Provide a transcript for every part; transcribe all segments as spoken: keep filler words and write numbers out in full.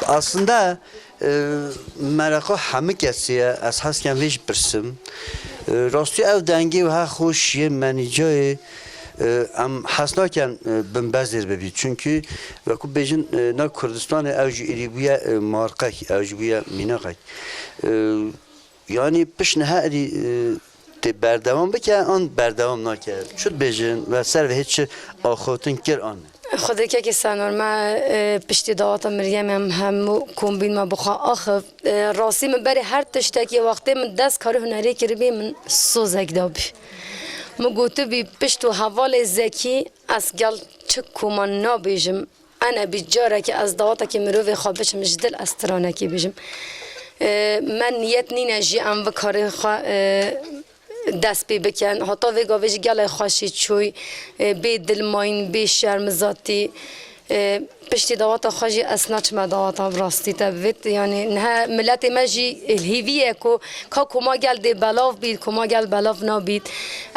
Aslında, e, mereqa hemî kesê ye, ez hez kem vê jî pirsim. E, rastî ew dengê wiha xweş yê Menîcayê, e, em hez nakin, e, binbezêr bibî. Çunkî wekû bêjin, e, na Kurdistanê ew jî êdî bûye, e, marqek, ew jî bûye mînaqek. E, Yanî pişt niha êdî, e, tê berdewam bike an berdewam nake? Çi dibêjin? We ser vê çi axaftin kir an ne? Xwedê kekê Senor, me, e, piştî dawata Miryemê em hemû kom bîn, me bi xwe axif. E, rastî min berê her tiştekî wextê min dest karî hunerê kiribî, min sozek dabî. Min gotibî pişt û hevalê Zekî ez gel çi koma nabêjim. Ene bî carekê ez dawatekî mirovê xwe biçim ji dil ez tiranekî bijim. E, me niyet nîne jî em vi karê xwe, e, dest pê bikin. Heta vê gavê jî gelek xweşî çûy, e, bê dilmayîn, bê şermizatî. E, piştî dawata xwe jî ez naçime dawata bi rastî te bivêt. Yanî niha miletê me jî hêvî ye ku ka koma gel dê belav bît, koma gel belav nabît.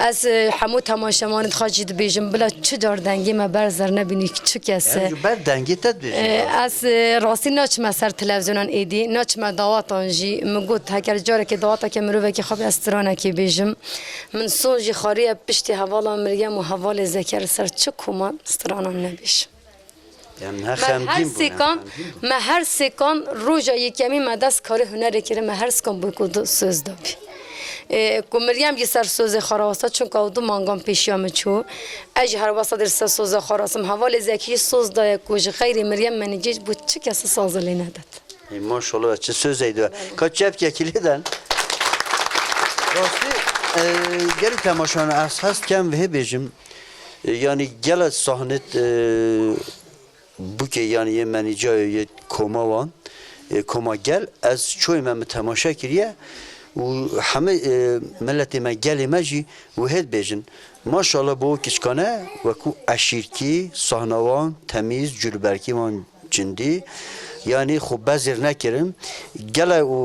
Ez, e, hemû temaşevanên xwe jî dibêjim, bila çi car dengê me ber zer nebînî çi kes e. Em ji ber dengê te dibêjin. E, ez, e, rastî naçime ser televîzyonan êdî, naçime dawatan jî. Min got, heger carekê dawateke mirovekî xwe bê ez stranekê bêjim. Min son jî xwariye piştî hevala Miryem û hevalê Zeker ser çi koma stranan nebêjim. Em ne Me xemgîn her bûn, em sêkan, xemgîn bûn. Me her sêkan roja yekemî me dest karê hunerê kiri, me her sêkan boykotu soz dabî. Ê, ku Miryem jî ser sozê xwe rawesta, çunka ew du mangan pêşiya min çû. Ez jî her wesa dê ser soza xwe rastim. Hevalê Zekî jî soz daye ku ji xeyrê Miryem Menîcê ji bo çi kesî sazê lê nedet. Ê, maşallah, çi sozeydi we. Ka çepkekî lê den. Rastî, e, gelî temaşevan ez hez dikem vê bêjim. E, yanî gela sahnêt, e, bûkê, yanî yê Menîcayê, yê koma wan, yê koma gel, ez çoyê me min temaşe kiriye û hemî, e, miletê me, gelê me jî wihê dibêjin. Maşallah bo kiçkane wekû eşîrkî, sahna wan temîz, culberkî wan cindî, yanî xwe bezêr nekirin. Gele û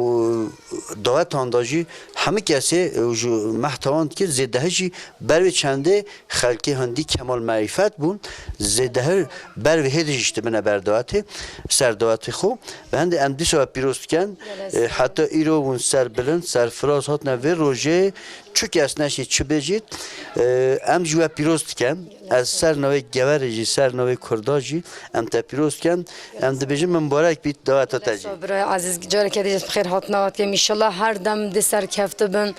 dawetan da jî hemî kesê û ji mehtawan dikir zêdehî jî ber vê çendê xelkê hindî kemal merîfet bûn, zêdehir ber vê hêdî jî tibine ber dawetê, ser dawetê xwe. Ve hindê em dîsa we pîroz dikin. Gelek E, heta îro hûn serbilind, serfiraz hatine vê rojê, çi kes neşî çi bêjît. E, em jî we pîroz dikin. Ez ser navê Geverê jî, ser navê Kurda jî em te pîroz dikin. Em dibêjin, min mubarek bît daweta te jî. Sağ ol birayê ezîz, careke dî bi xêr hatina we dikim. Înşallah her dem dê serkefte bin.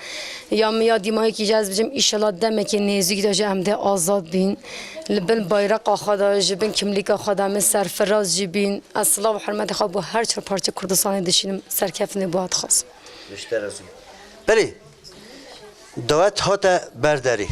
Ya min ya dîmayekî jî ez bêjim, înşallah demekê nêzîk de jî em dê azad bîn. Li bin bayraqa xwe de, ji bin kimlîka xwe de em ê serfiraz jî bîn. Ez silav û hurmetê xwe bo her çar parçe Kurdistanê dişînim, serkeftinê bo we dixwazim. Ji te razî. Belê, dawet hate ber derê.